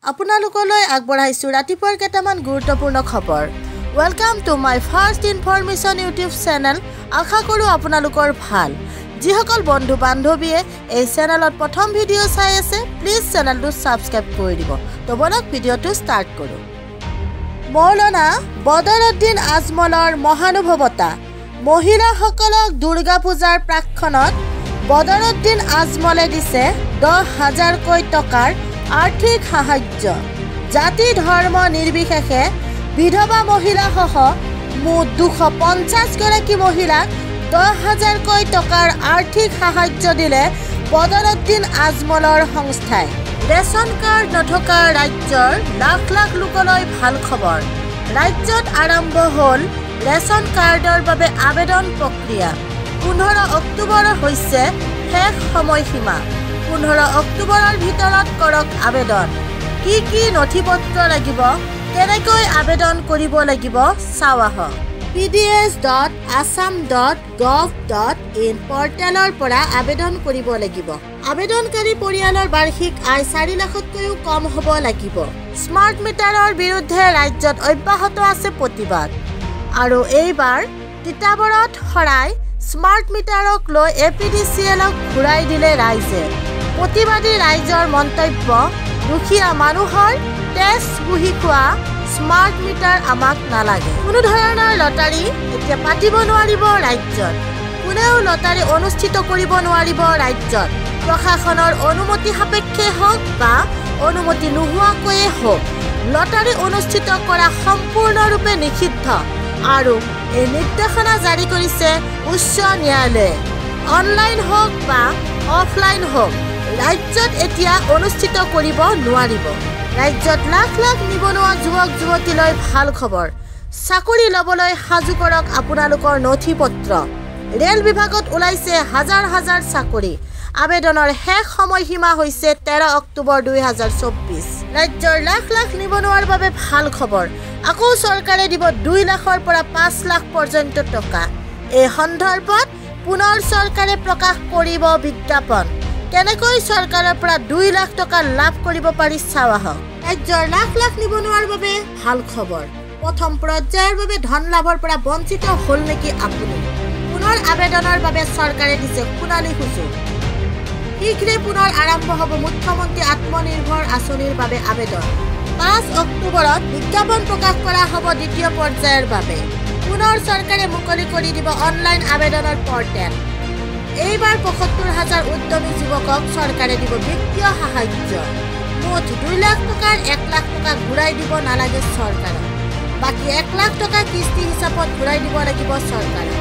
আপোনালোকলৈ আগবঢ়াইছোঁ ৰাতিপুৱাৰ কেইটামান গুৰুত্বপূৰ্ণ খবৰ। Welcome to my first information YouTube channel. আশা কৰোঁ আপোনালোকৰ ভাল। যিসকল বন্ধু বান্ধৱীয়ে এই চেনেলত প্ৰথম ভিডিঅ' চাই আছে, প্লিজ চেনেলটো ছাবস্ক্ৰাইব কৰি দিব। তো ব'লক, ভিডিঅ'টো ষ্টাৰ্ট কৰোঁ। মৌলানা বদৰুদ্দিন আজমলৰ মহানুভৱতা। মহিলাসকলক দুৰ্গা পূজাৰ প্ৰাকক্ষণত বদৰুদ্দিন আজমলে দিছে 10,000কৈ টকাৰ আৰ্থিক সাহায্য। জাতি ধৰ্ম নিৰ্বিশেষে বিধৱা মহিলাসহ মুঠ 250গৰাকী মহিলাক 10,000কৈ টকাৰ আৰ্থিক সাহায্য দিলে বদৰুদ্দিন আজমলৰ সংস্থাই। ৰেচন কাৰ্ড নথকা ৰাজ্যৰ লাখ লাখ লোকলৈ ভাল খবৰ। ৰাজ্যত আৰম্ভ হ'ল ৰেচন কাৰ্ডৰ বাবে আবেদন প্ৰক্ৰিয়া। 15 অক্টোবৰ হৈছে শেষ সময়সীমা। 15 অক্টোবৰৰ ভিতৰত কৰক আবেদন। কি কি নথি পত্ৰ লাগিব, কেনেকৈ আবেদন কৰিব লাগিব, চাওঁ আহক। pds.assam.gov.in পৰ্টেলৰ পৰা আবেদন কৰিব লাগিব। আবেদনকাৰী পৰিয়ালৰ বাৰ্ষিক আয় 4 লাখতকৈও কম হ'ব লাগিব। স্মাৰ্ট মিটাৰৰ বিৰুদ্ধে ৰাজ্যত অব্যাহত আছে প্ৰতিবাদ। আৰু এইবাৰ তিতাবৰত শৰাই স্মাৰ্ট মিটাৰক লৈ এপিডিচিএলক ঘূৰাই দিলে ৰাইজে। প্ৰতিবাদী ৰাইজৰ মন্তব্য, দুখীয়া মানুহৰ তেজ শুহি খোৱা স্মাৰ্ট মিটাৰ আমাক নালাগে। কোনো ধৰণৰ লটাৰী এতিয়া পাতিব নোৱাৰিব ৰাজ্যত। কোনেও লটাৰী অনুষ্ঠিত কৰিব নোৱাৰিব ৰাজ্যত। প্ৰশাসনৰ অনুমতি সাপেক্ষে হওক বা অনুমতি নোহোৱাকৈয়ে হওক, লটাৰী অনুষ্ঠিত কৰা সম্পূৰ্ণৰূপে নিষিদ্ধ আৰু এই নিৰ্দেশনা জাৰি কৰিছে উচ্চ ন্যায়ালয়ে। অনলাইন হওক বা অফলাইন হওক, ৰাজ্যত এতিয়া অনুষ্ঠিত কৰিব নোৱাৰিব। ৰাজ্যত লাখ লাখ নিবনুৱা যুৱক যুৱতীলৈ ভাল খবৰ। চাকৰি ল'বলৈ সাজু কৰক আপোনালোকৰ নথি পত্ৰ। ৰেল বিভাগত ওলাইছে হাজাৰ হাজাৰ চাকৰি। আবেদনৰ শেষ সময়সীমা হৈছে 13 অক্টোবৰ 2024। ৰাজ্যৰ লাখ লাখ নিবনুৱাৰ বাবে ভাল খবৰ। আকৌ চৰকাৰে দিব 2 লাখৰ পৰা 5 লাখ পৰ্যন্ত টকা। এই সন্দৰ্ভত পুনৰ চৰকাৰে প্ৰকাশ কৰিব বিজ্ঞাপন। কেনেকৈ চৰকাৰৰ পৰা 2 লাখ টকা লাভ কৰিব পাৰি, চাওঁ আহক। ৰাজ্যৰ লাখ লাখ নিবনুৱাৰ বাবে ভাল খবৰ। প্ৰথম পৰ্যায়ৰ বাবে ধন লাভৰ পৰা বঞ্চিত হ'ল নেকি আপুনি? পুনৰ আবেদনৰ বাবে চৰকাৰে দিছে সোণালী সুযোগ। শীঘ্ৰে পুনৰ আৰম্ভ হ'ব মুখ্যমন্ত্ৰী আত্মনিৰ্ভৰ আঁচনিৰ বাবে আবেদন। 5 অক্টোবৰত বিজ্ঞাপন প্ৰকাশ কৰা হ'ব দ্বিতীয় পৰ্যায়ৰ বাবে। পুনৰ চৰকাৰে মুকলি কৰি দিব অনলাইন আবেদনৰ পৰ্টেল। এইবাৰ 75 হাজাৰ উদ্যমী যুৱকক চৰকাৰে দিব বিত্তীয় সাহায্য। মুঠ 2 লাখ টকাৰ 1 লাখ টকা ঘূৰাই দিব নালাগে চৰকাৰক। বাকী 1 লাখ টকা কিস্তি হিচাপত ঘূৰাই দিব লাগিব চৰকাৰক।